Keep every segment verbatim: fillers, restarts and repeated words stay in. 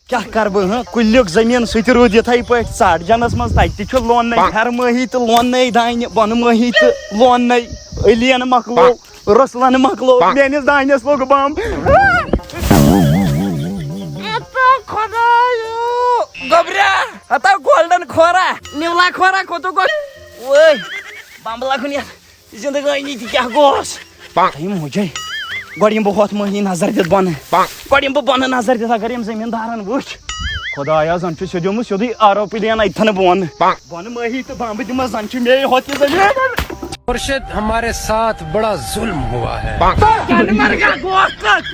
کیٛاہ کرٕ بہٕ، ہاں؟ کُلیُک زٔمیٖن سُہ تہِ روٗد یِتھَے پٲٹھۍ ژاٹجَنَس منٛز، تَتہِ تہِ چھُ لوننَے، ہیٚرٕ مٲہی تہٕ لوننَے دانہِ، بۄنہٕ مٲہی تہٕ لوننَے۔ ألیَن مۄکلوو، رُسلَن مۄکلوو، میٛٲنِس دانٮ۪س لوٚگ بمب۔ ہتا خۄدایو، گوٚبریا، ہتا گولڈن کھورا، نیولا کھورا، کوٚتُک گوٚو؟ وٲے، بمب لَگُن یَتھ۔ زندگٲنی تہِ کیٛاہ گوس؟ ہے موجے، گۄڈٕ یِمہٕ بہٕ ہۄتھ مٔہنی نظر دِتھ بۄنہٕ۔ گۄڈٕ یِمہٕ بہٕ بۄنہٕ نظر دِتھ، اگر یِم زٔمیٖندارن وٕچھ۔ خۄدایا، زن چھُ سیوٚدیومُت سیوٚدُے آروپی دِیان اَتہِ تھنہٕ بۄن۔ بۄنہٕ مٔہی تہٕ بمبہٕ دِمس، زن چھُ مے ہوت یہِ زٔمیٖن۔ مرشد، ہمارے ساتھ بڑا ظلم ہوا ہے۔ جانہٕ مرگا گوس کتھ۔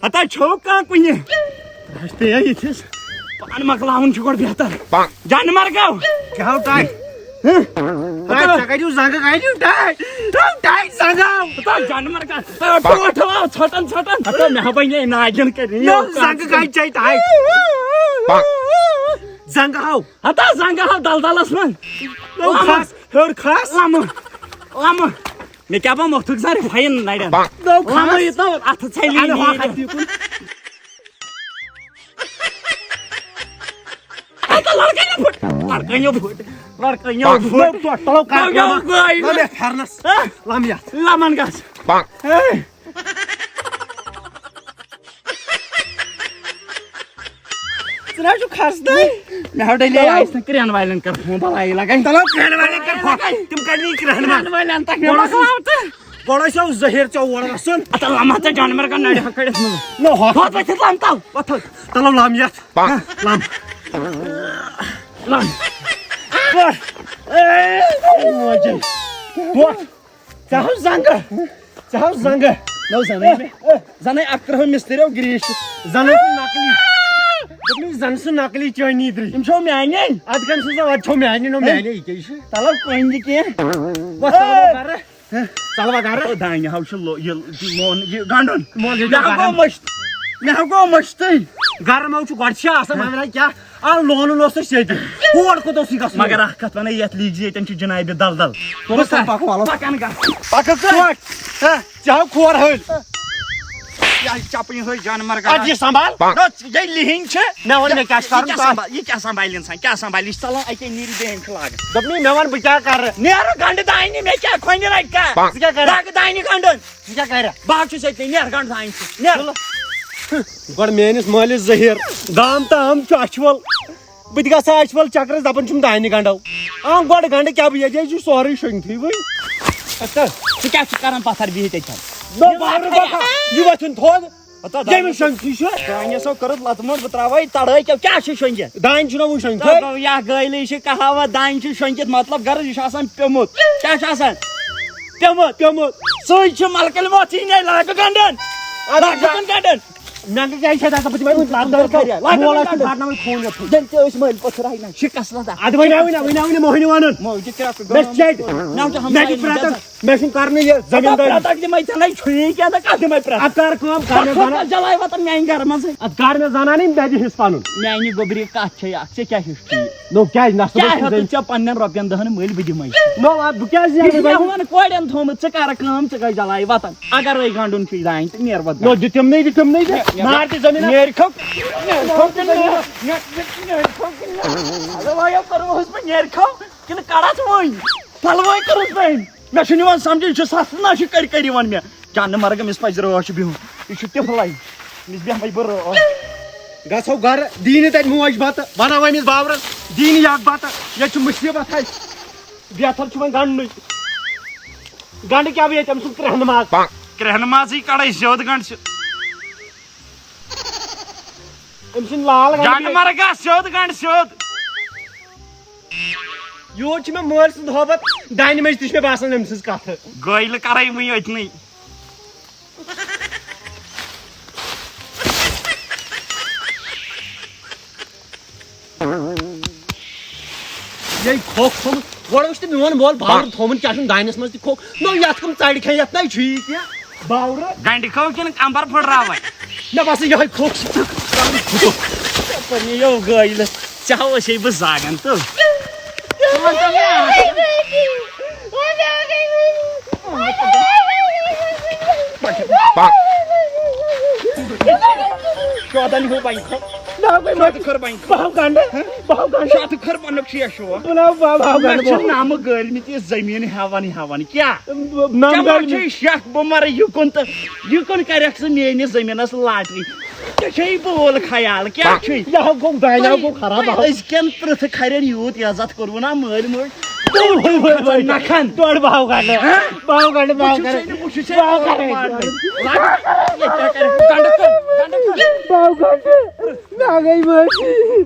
ہتا چھو کانٛہہ کُنہِ؟ راشتے ییٚتھِس۔ پان مۄکلاوُن چھُ گۄڈٕ بہتر۔ جانہٕ مرگا۔ کیٛاہ ہو ٹاے؟ ٹاے، ژےٚ کَتہِ چھُو زنٛگہٕ کَتہِ چھُو ٹاے؟ ٹاے، ٹاے زنٛگہٕ آو۔ ہتا جانہٕ مرگا۔ ٹوٹھ آو ژھۄٹن ژھۄٹن۔ ہتا مےٚ ہا بنے ناگِن کَرِ۔ نو زنٛگہٕ کَتہِ چھے ٹاے؟ زنٛگہٕ ہاو۔ ہتا زنٛگہٕ ہاو دلدلس منٛز۔ نو کھس، ہیوٚر کھس۔ لمہٕ، لمہٕ۔ مےٚ کیٛاہ بہٕ مۄتھُک زَن رِفاین نَرٮ۪ن۔ نو کھمہٕ یہِ تو اَتھٕ ژھٮ۪لہِ اَدٕ ہۄکھ نیٖرِتھ۔ اَتھ یہِ کُن۔ اَتھ لڑکہٕ یہِ پھُٹ، لڑکہٕ یہِ پھُٹ، لڑکہٕ یہِ نو پھُٹ۔ ٹوٹھ، تَلو کَر نو کٲم اَکھ۔ گٲے۔ نو مےٚ پھٮ۪رنَس۔ ہہ؟ لَم یَتھ۔ لَمَن گژھ۔ پا۔ ہے۔ ژٕ نہ حظ چھُکھ خستٕے۔ مےٚ ہاو ڈَلے آیہِ نہٕ کرٛٮ۪ن والٮ۪ن کٔر فون، بَلایہِ لَگَے۔ تَلو کرٛٮ۪ن والٮ۪ن کٔر فون۔ تِم کَرِ نہٕ یہِ کرٛٮ۪ن کرٛٮ۪ن والٮ۪ن تَتھ مےٚ گۄڈٕ اوس، مۄکلاو تہٕ۔ گۄڈٕ ٲسۍ یَو زٔہیٖر ژےٚ اور وَسُن۔ اَتھ لَمہٕ ہا ژےٚ جانوَر کَن نَرِ ہۄکھٕ کٔڑِتھ منٛز۔ نہ ہۄکھ۔ ہۄتھ ؤتھِتھ لَم تَو، وۄتھ ہۄتھ۔ تَلو لَم یَتھ۔ پا۔ لَم۔ لَم۔ پا۔ اے، موجی۔ وۄتھ۔ ژےٚ ہاو زنٛگہٕ، ژےٚ ہاو زنٛگہٕ۔ نو زنٕے مےٚ۔ زنٕے اکھ ترٛہو مِستٔرِو گریٖش۔ زنٕے چھُ نقلی۔ دوٚپمَے زنہٕ سُہ نقلی چٲنی درٕے۔ یِم چھَو میٛانے۔ اَدٕ کَم سُہ زَن اَدٕ چھَو میٛانے، نو میٛانے یہِ کیٛاہ چھُ؟ تَلو کُنہِ تہِ کینٛہہ۔ وۄتھ ژَلو گَرٕ۔ ژَلوا گَرٕ۔ ہتو دانہِ ہاو چھُ لو-، یہِ لون، یہِ گنٛڈُن۔ مول یہِ مےٚ ہاو گوٚو گنٛڈُن۔ مٔشتٕے۔ مےٚ ہاو گوٚو مٔشتٕے۔ گرم ہاو چھُ گۄڈٕ چھِ آسان، وۄنۍ وَنان کیٛاہ؟ آ، لونُن اوس اَسہِ ییٚتہِ۔ ہور کوٚت اوس یہِ گژھُن؟ مگر اکھ کتھ ونے، یتھ لیکھۍ زِ ییٚتٮ۪ن چھُ جنابِ دلدل۔ بہٕ کتھ؟ پکو، وَلو۔ پکان گژھ۔ پکو ژٕ۔ ہہ، ژےٚ ہاو کھور ہٲلۍ۔ یہِ چپٕنۍ ہٲے جانہٕ مرگا۔ ادٕ یہِ سنبھال۔ نہ، یہِ لِہِنۍ چھِ۔ مےٚ وَن، مےٚ کیٛاہ چھُ یہِ کرُن؟ کیٛاہ سنبھال، یہِ کیٛاہ سنبھالہِ انسان؟ کیٛاہ سنبھالہِ؟ یہِ چھُ ژلان اتے نیٖرِتھ بیٚیہِ چھُ لاگان۔ دوٚپمَے، مےٚ وَن بہٕ کیٛاہ کرٕ؟ نیرٕ گنڈٕ دانہِ، مےٚ کیٛاہ کھۄنہِ رٹہِ کانٛہہ؟ ژٕ کیٛاہ کرکھ؟ لاگہٕ دانہِ گنڈُن۔ ژٕ کیٛاہ کرکھ؟ بہٕ ہا چھُس ییٚتہِ، نیر گنڈٕ دانہِ چھُ۔ نیر۔ چلو۔ گۄڈٕ میٲنِس مٲلِس زٔہیٖر، گام تام چھُ اَچھوَل۔ بہٕ تہِ گژھٕ ہا اَچھوَل چکرس، دَپان چھُم دانہِ گنڈو۔ آ، گۄڈٕ گنڈٕ کیٛاہ، بہٕ ییٚتہِ چھُ سورُے شۄنٛگتھٕے وۄنۍ۔ اَدٕ ژٕ کیٛاہ چھُکھ کران پتھر بِہِتھ ییٚتٮ۪ن؟ نو، بارٕ بکا، یہِ وۄتھُن تھوٚد۔ ہتا ییٚمِس شۄنٛگتھٕے چھُ۔ دانہِ سا کٔرٕتھ لتہٕ موٚنٛڈ، بہٕ ترٛاوَے تڑٲے کیٛاہ، کیٛاہ چھُ شۄنٛگِتھ؟ دانہِ چھُنہ وۄنۍ شۄنٛگتھٕے۔ تہٕ گوٚو، یہِ گٲلۍ چھِ کہاوت، دانہِ چھُ شۄنٛگِتھ، مطلب غرض یہِ چھُ آسان پیوٚمُت۔ کیٛاہ چھُ آسان؟ پیوٚمُت۔ پیوٚمُت۔ سُے چھُ ملکن موتھی نے لاگہٕ گنڈن۔ اَدٕ لاگہٕ کن گنڈن۔ مےٚ گٔے کیٛازِ چھےٚ دَزان؟ بہٕ دِمے وۄنۍ لَتھ دَرِ کھَرِ۔ لَتھ مول دَرِ آسہِ کھَرِ۔ پھاٹناوٕنۍ خوٗن یَتھ۔ زَن تہِ ٲسۍ مٲلۍ پٲٹھۍ راہہِ نہ شِکَس لَتھ۔ اَدٕ وۄنۍ آو نہ، وۄنۍ آو نہ مۄہنیو وَنُن۔ مو، یہِ کیٛاہ چھُ مےٚ چھِ گام؟ چیٚٹۍ۔ مےٚ چھُ مےٚ چھُ ہمسایہِ پرٛٮ۪تھ اَکھ، مےٚ چھُنہٕ کَرنٕے یہِ زٔمیٖندٲری۔ پرٛٮ۪تھ اَکھ دِمَے ژےٚ نَے چھُیی کینٛہہ، نہ کَتھ دِمَے پرٛٮ۪تھ؟ اَدٕ کَر کٲم، کَر مےٚ پرٛٮ۪تھ زَنان۔ جلاے وطن میٛانہِ گَرٕ منٛزٕے۔ اَدٕ کَر مےٚ زَنان یِم مےٚ دِ حِصہٕ پَنُن۔ میٛانہِ گوٚبرِ کَتھ چھے اَکھ، ژےٚ کیٛاہ ہیوٚچھ ژےٚ یہِ؟ نو کیٛازِ نَس کیٛاہ دوٚپُس ہیوٚتُتھ ژےٚ پنٛنٮ۪ن رۄپیَن دَہَن مٔلۍ بہٕ دِمَے؟ نو اَدٕ بہٕ کیٛازِ یہِ چھُ نیرٕ مےٚ وۄنۍ؟ وَنان کورٮ۪ن تھوٚومُت، ژٕ کَرٕ کٲم، ژٕ گٔے جلاے وطن۔ اگرے گنڈُن چھُے دانہِ تہٕ نیر وۄنۍ۔ نو دِتِم نَے، دِتِم نَے، دِ۔ نیر، نار تہِ زٔمیٖن۔ نیر کھو۔ نیر کھو کِنہٕ نیر؟ نیر، نیر کھو کِنہٕ نیر؟ اَدٕ وۄنۍ یَپٲرۍ اوس بہٕ نیر کھو کِنہٕ کَڑَس وۄنۍ؟ پَلوَے کٔرٕس بٔنۍ۔ مےٚ چھُنہٕ یِوان سَمجھے، یہِ چھُ سَستہٕ نہ چھُ کٔرۍ کٔرۍ یِوان مےٚ۔ جانہٕ مرگ أمِس پَزِ رٲچھ بِہُن۔ یہِ چھُ تِفلَے۔ أمِس بیٚہمَے بہٕ رٲچھ۔ گژھو گَرٕ، دِیہِ نہٕ تَتہِ موج بَتہٕ، وَنو أمِس باورَس، دِیہِ نہٕ یَکھ بَتہٕ، ییٚتہِ چھُ مُصیٖبت اَسہِ۔ بہتر چھُ وۄنۍ گنڈنُے۔ گنڈٕ کیٛاہ بہٕ ییٚتہِ أمۍ سُنٛد کرٛٮ۪ہنہٕ ماز۔ کرٛٮ۪ہنہٕ مازٕے کڑے سیوٚد گنڈ سیوٚد۔ أمۍ سُنٛد لال گنڈٕ جانہٕ بیٚیہِ۔ مرگا سیوٚد گنڈ سیوٚد۔ یوٗت چھُ مےٚ مٲلۍ سُنٛد ہوبت، دانہِ منٛز تہِ چھِ مےٚ باسان أمۍ سٕنٛز کتھٕ۔ گٲلۍ کرے وٕنہِ أتنٕے۔ یے کھوکھ تھوٚمُت۔ گۄڈٕ وٕچھ تہٕ میون مول باورٕ تھوٚمُت کیٛاہ چھُم دانٮ۪س منٛز تہِ کھوکھ۔ نو یَتھ کٕم ژَرِ کھٮ۪ن، یَتھ نَے چھُ یہِ کینٛہہ۔ باورٕ۔ گنڈِ کھو کِنہٕ کمبر پھٕٹراوَے؟ مےٚ باسان یِہوٚے کھوکھ چھُ ژٕ۔ پننہِ یو گٲیلہٕ۔ ژےٚ ہا اوسے بہٕ زاگان تہٕ۔ شوتن ہیوٗ بنہِ کھو۔ بہٕ ہاو گنڈٕ، بہٕ ہاو گنڈٕ۔ شاہ تہٕ کھٔر بنُک چھُ یہِ شوق۔ بہٕ ناو، بہٕ ہاو، بہٕ ہاو مےٚ گنڈٕ، چھِ بہٕ ہاو۔ نامہٕ گٲلمٕتۍ یہِ زٔمیٖن ہٮ۪وان ہٮ۪وان۔ کیٛاہ؟ نام کیٛاہ ما گٲلمٕتۍ۔ چھُ یہِ شک؟ بہٕ مَرٕ یہِ کُن تہٕ یہِ کُن کَرٮ۪کھ ژٕ میٛٲنِس زٔمیٖنَس لاٹری۔ ژےٚ چھےٚ یہِ بول خیال؟ کیٛاہ چھُے؟ یہِ ہا گوٚو، دانہِ ہا گوٚو خراب، بہٕ ہا۔ أزکٮ۪ن پرٛتھٕ کھرٮ۪ن یوٗت عزت کوٚروٕ نا مٲلۍ مٲلۍ۔ وٲے، وٲے، وٲے، وٲے۔ نَکھَن۔ تورٕ بہٕ ہاو گنڈٕ۔ ہہ؟ بہٕ ہاو گنڈٕ، بہٕ ہاو وٕچھِو گنڈٕ۔ ژےٚ، وٕچھِو ژےٚ بہٕ ہاو گنڈٕ۔ گنڈٕ کر، گنڈٕ کر۔ بہٕ ہاو گنڈٕ۔ مےٚ گٔے مٲفی۔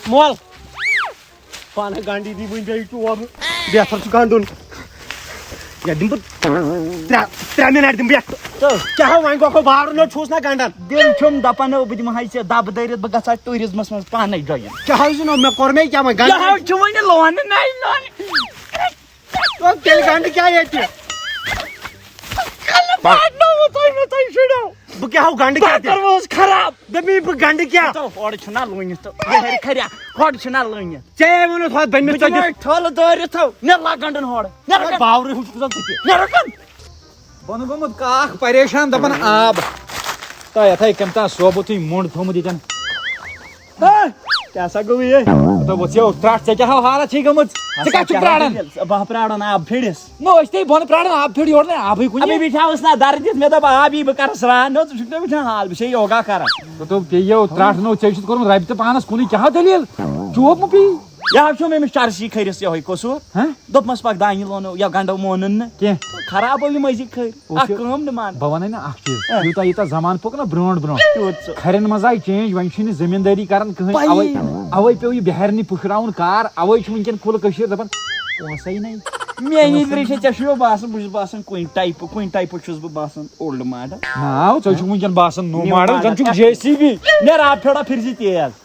مول، پانہٕ گنڈی دی وٕنۍ بیٚیہِ ٹوب۔ بہتر چھُ گنڈُن۔ یتھ دِمہٕ بہٕ ترٛےٚ، ترٛےٚ مِنٹ دِمہٕ بہٕ یتھ۔ تہٕ کیٛاہ وۄنۍ گوٚو بارُن نہ چھُس نہ گنڈان۔ دِل چھُم دپان، بہٕ دِمہٕ ہا ژےٚ دبہٕ دٲرِتھ، بہٕ گژھٕ ہا ٹوٗرِزمس منٛز پانے join۔ کیٛاہ حظ چھُنو مےٚ کوٚر مےٚ کیٛاہ وۄنۍ یہِ گنڈُن؟ حظ چھُ وۄنۍ لونہٕ نَے لونہٕ۔ تیٚلہِ گنڈٕ کیٛاہ ییٚتہِ؟ کلہٕ پاٹنووُ تۄہہِ مےٚ، تۄہہِ شُرٮ۪و۔ بہٕ کیٛاہ ہاو گنڈٕ کیٛاہ بہٕ تیٚلہِ؟ کروس خراب۔ دٔپۍ مےٚ بہٕ گنڈٕ کیٛاہ؟ تو ہورٕ چھُنہ لٲنِتھ تو۔ یہِ ہیٚرِ کھریا، ہورٕ چھُنہ لٲنِتھ۔ ژےٚ ووٚنُتھ ہۄتھ بٔنمِس بہٕ دِمے ژۄچہِ۔ ٹھۄلہٕ دٲرِتھ تھو، نیر لا گنڈن ہورٕ۔ نیر کن۔ باورٕے ہُہ چھُکھ زن ژٕ تہِ۔ نیر کن۔ بۄنہٕ گوٚمُت کاکھ پریشان دپان آب۔ تا یتھے کٔمۍ تام صوبہٕ تُہۍ موٚنڈ تھوٚمُت ییٚتٮ۪ن۔ ہا، کیٛاہ سا گوٚو یہِ؟ دوٚپُس یو ترٛٹھ، ژےٚ کیٛاہ ہاو حالت چھے گٔمٕژ؟ ژٕ کتھ چھُکھ پرٛاران؟ بہٕ ہا پرٛاران آب پھِرِس۔ نہ، أسۍ تہِ بۄنہٕ پرٛاران آب پھِر یورٕ نہٕ آبٕے کُنہِ۔ ابھی بیٹھا اوس نا درٕ دِتھ، مےٚ دوٚپ آب یی بہٕ کرٕ سرٛان۔ نہ، ژٕ چھُکھ نہٕ وٕچھان حال، بہٕ چھُسے یوگا کران۔ دوٚپ ژےٚ یو ترٛٹھ نو، ژےٚ چھُتھ کوٚرمُت رۄبہِ تہٕ پانس کُنُے، کیٛاہ دٔلیٖل؟ چوب مہٕ پی۔ یہِ حظ چھُ مےٚ أمِس چرسی کھٔرِس یِہوٚے قصوٗر۔ ہہ؟ دوٚپمَس پَکھ دانہِ لونو یا گنٛڈو مونُن نہٕ۔ کینٛہہ۔ خراب گوٚو یہِ مٔزی کھٔرۍ۔ اوس اکھ یہِ کٲم نہٕ مان۔ بہٕ وَنَے نہ اَکھ چیٖز، ہہ۔ یوٗتاہ یوٗتاہ زمانہٕ پوٚک نہ برونٛٹھ برونٛٹھ، تیوٗت سُہ۔ کھَرٮ۪ن منٛز آیہِ change، وۄنۍ چھُنہٕ زٔمیٖندٲری کَران کٕہٕنۍ۔ پَیی۔ اَوَے، اَوَے پیوٚو یہِ بِہارنٕے پھٕشراوُن کار، اَوَے چھُ وٕنکٮ۪ن کُلہٕ کٔشیٖر دَپان پونٛسَے نَے۔ میٛٲنی درٛے چھےٚ، ژےٚ چھُے باسان، بہٕ چھُس باسان کُنہِ type، کُنہِ type چھُس بہٕ باسان old model۔ نا، ژٕ چھُکھ وٕنکٮ۪ن باسان نوٚو new model، model۔ زَن چھُکھ J C B۔ نیر آب پھیوڑا پھِر زِ تیز۔